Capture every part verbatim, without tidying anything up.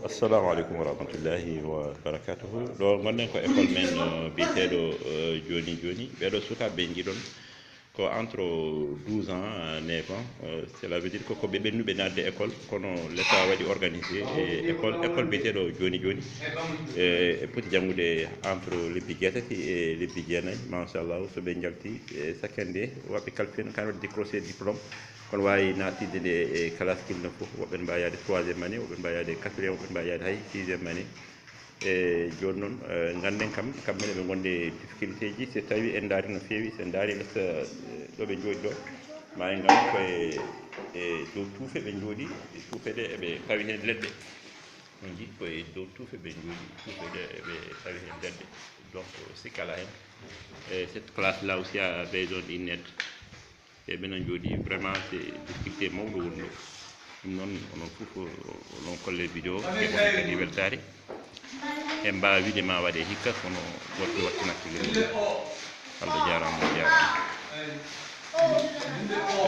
Assalamu aleykum wa rahmatullahi wa barakatuhu. Ɗo gonɗen ko école men, uh, biyeteeɗo, uh, Jooni Jooni. Ɓeeɗo sukaaɓe ɓe njiɗon ko entre douze ans, uh, neuf ans. Uh, cela veut dire ko, ko ɓe ɓennuɓe naatde école, kono l'État waɗi organisé e école, école biyeteeɗo Jooni Jooni. E, e poti janngude entre lebbi jeetati e lebbi jeenayi. Machallah, so ɓe njalti e sakkande, waɓɓe kalfino kan waɗi décroché diplôme. Kono waawi naatde nde e classe kinno fof, woɓɓe ne mbaawi yahde troisième année, woɓɓe ne mbaawi yahde quatrième, woɓɓe ne mbaawi yahde hay sixième année. E jooni noon, eh, ngannden kam, kamɓe ne ɓe ngonde difficulté ji, so tawi en ndaari no feewi, so en ndaari lesta, eh, ɗo ɓe njooɗi ɗo, ma en ngandu ko e, e dow tuufe ɓe njooɗi, e tuufe ɗe eɓe pawi heen leɗɗe. On njii ko e dow tuufe ɓe njooɗi, tuufe ɗe eɓe pawi heen leɗɗe. Donc, sikka alaa heen. E cette classe-là aussi a besoin d'une aide. E ɓe noon njooɗi, vraiment, c'est difficulté mawɗo woni ɗo. Ɗum noon, onon fof, onon kolle vidéo, keɓoto kadi weltaare. En mbaawa wiide ma waɗe hikka, kono woɗɓe waɗtinat tigi ɗum. Allah jaaraama, on jaaraama.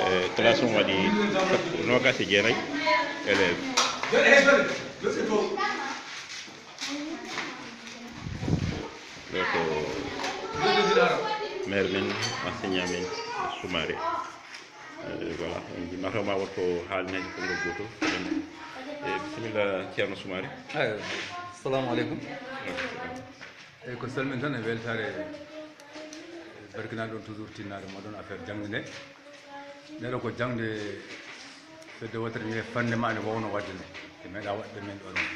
E, classe on waɗi sappo, noogaas e jeenayi élèves. Ɗo ko maire men, enseignant men, Soumaré. Eh, voilà, on dit, mataw ma won ko haalnede konngol gootol. Eh, bisimilla, Ceerno Soumaré. Eyi, assalamu aleykum. Eyi, ko salmin tan e weltaare, e barkinaade on toujours tinnaade moɗon affaire jaŋde nde. Nde ɗo ko jaŋde fedde wootere wiyee fannde ma ne wawno waɗde nde. Ɓe meeɗa waɗde men ɗo ɗon.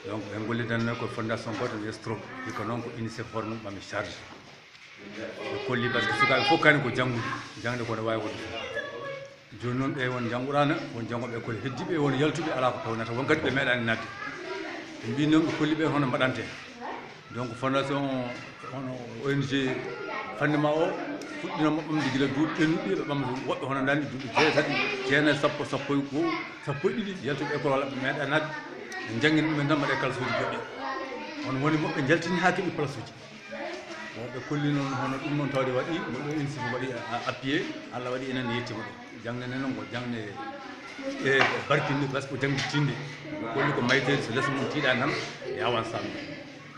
Donc, ɓe ngollidanno ko fondation gooto wiyee Stroke. Hikka noon ko UNICEF hoore mum ɓami charge. Ɓe kolli par ce que sukaaɓe fof kani ko janngude. Jaŋde ko no waawi waɗde fof. Jooni noon ɓe won njannguɗaana, won janngooɓe école heddiiɓe, won yaltuɓe alaa ko pewnata. Won kadi ɓe meeɗaani naatde. Ɓe mbii noon ɓe kolli ɓe hono mbaɗante. Donc, fondation o, hono O N G fannde ma o, fuɗɗinooma ɓamde gila duuɓi ɓennuɗi, ɓe ɓamata woɓɓe hono ndaani duuɓi jeetati, jeenayi, sappo, sappo e goo, sappo e ɗiɗi, yaltuɓe école walla ɓe meeɗa naatde, ɓe njanngina ɗumen tan mbaɗa e kalsuuji goɗɗi. On woni moɓɓe njaltini haa keɓi placeuji. Bon, ɓe kolli noon hono ɗum noon tawde waɗi, mo ɗo UNICEF waɗi a, a, appuyé, Allah waɗi enen yettima ɗo. Jaŋde nde noon ko jaŋde e barkinde, parce que ko jaŋde tinde. Ɓe kolli ko mayteede, so les mum tiiɗaani tan, yaawan saamde.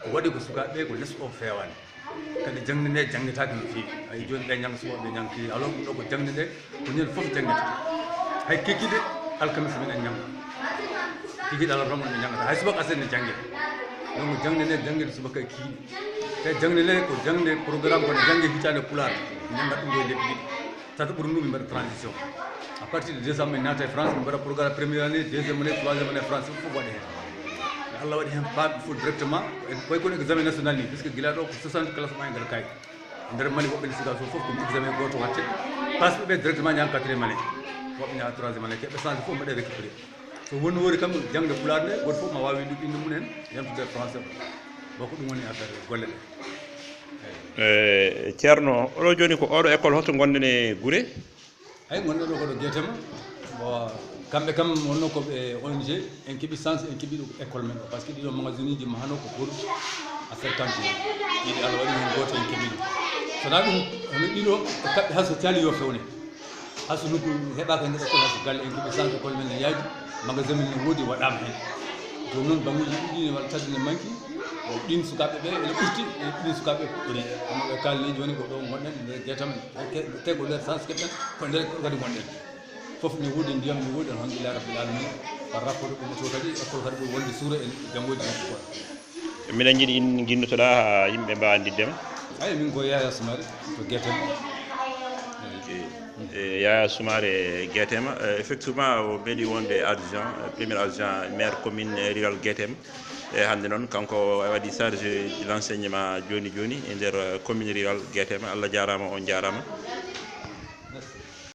Ko waɗi ko sukaaɓe ɓe, ko les o feewaani. Kadi jaŋde nde jaŋdetaake no feewi. Hay jooni ɓe ñannga suba, ɓe ñannga kiri. Alors ɗum ɗo ko jaŋde nde, ko ñande fof jaŋdete. Hay kikiiɗe alkamisa minen ñannga. Kikiiɗe alarba mon ɓe ñanngata. Hay subaka aset ne jannge. Donc jaŋde nde jaŋngede subaka e kiiɗe. Te jaŋde nde ko jaŋde programme kono jaŋnge hitaande pulaar. Ñanngat ɗum ɗo e lebbi ɗiɗi. Tata ɓuri ndu min mbaɗa transition. À partir de décembre min naata e France, min mbaɗa programme première année, deuxième année, troisième année France, fof waɗa heen. Mais Allah waɗi heen paaɓe fof directement, en koye kono examen national ni, puisque gila ɗo ko soixante classement e nder kay. E nder Mali woɓɓe ne siga so fof ko examen gooto watte. Passe ɓe directement ñaan quatrième année. Woɓɓe ñaan troisième année, keɓe changé fof mbaɗa récupéré. So woni woori kam jaŋde pulaar nde, gooto fof ma waawi winndi innde mum en, yamtude e français o. Bon, ko ɗum woni affaire golle ɗe. Eh, Ceerno, oɗo jooni ko oɗo école hoto ngonɗen e gure? Ay, ngonɗen ɗo ko ɗo Guetema. Bon, kamɓe kam wonno ko ɓe O N G, en keɓi chance, en keɓi ɗo école men ɗo. Parce que ɗiɗo magasin uji mahano ko pour affaire cantine. Ɗiɗi Allah waɗi hen gooto en keɓi ɗum. So na ɗum, hono ɗiɗo, e kaɓɓe han so caali yo fewne. Haso nokku heɓaaka nder école, haso galle en keɓi chance, école men ne yaaji, magasin men ne woodi, waɗaama heen. Jooni noon bannguuji ɗiɗi ne waɗa tati ne manki, ɗin sukaaɓe ɓe ene ɓurti, e ɗin sukaaɓe ɓuri. Kono ɓe kaalni jooni ko ɗo ngonɗen, nder Guetema, te ko nder chance keɓɗen, ko nder kadi ngonɗen. Fof ne woodi, ndiyam ne woodi, alhamdulillah rabbil alamin. Par rapport ɗum ɗo kadi, école kadi ɓuri wonde suura e janngoji makko quoi. Miɗen njiɗi in nginnotoɗaa haa yimɓe mbaawa anndidde ma. Eyi, min ko Yaya Soumaré to Guetema. Ok. E, Yaya Soumaré Guetema, e, effectivement, o meeɗi wonde adjoint, e, premier adjoint maire commune rurale Guetema. E, hannde noon, kanko o waɗi chargé de l'enseignement jooni jooni e nder, e, commune rurale Guetema. Allah jaaraama, on jaaraama.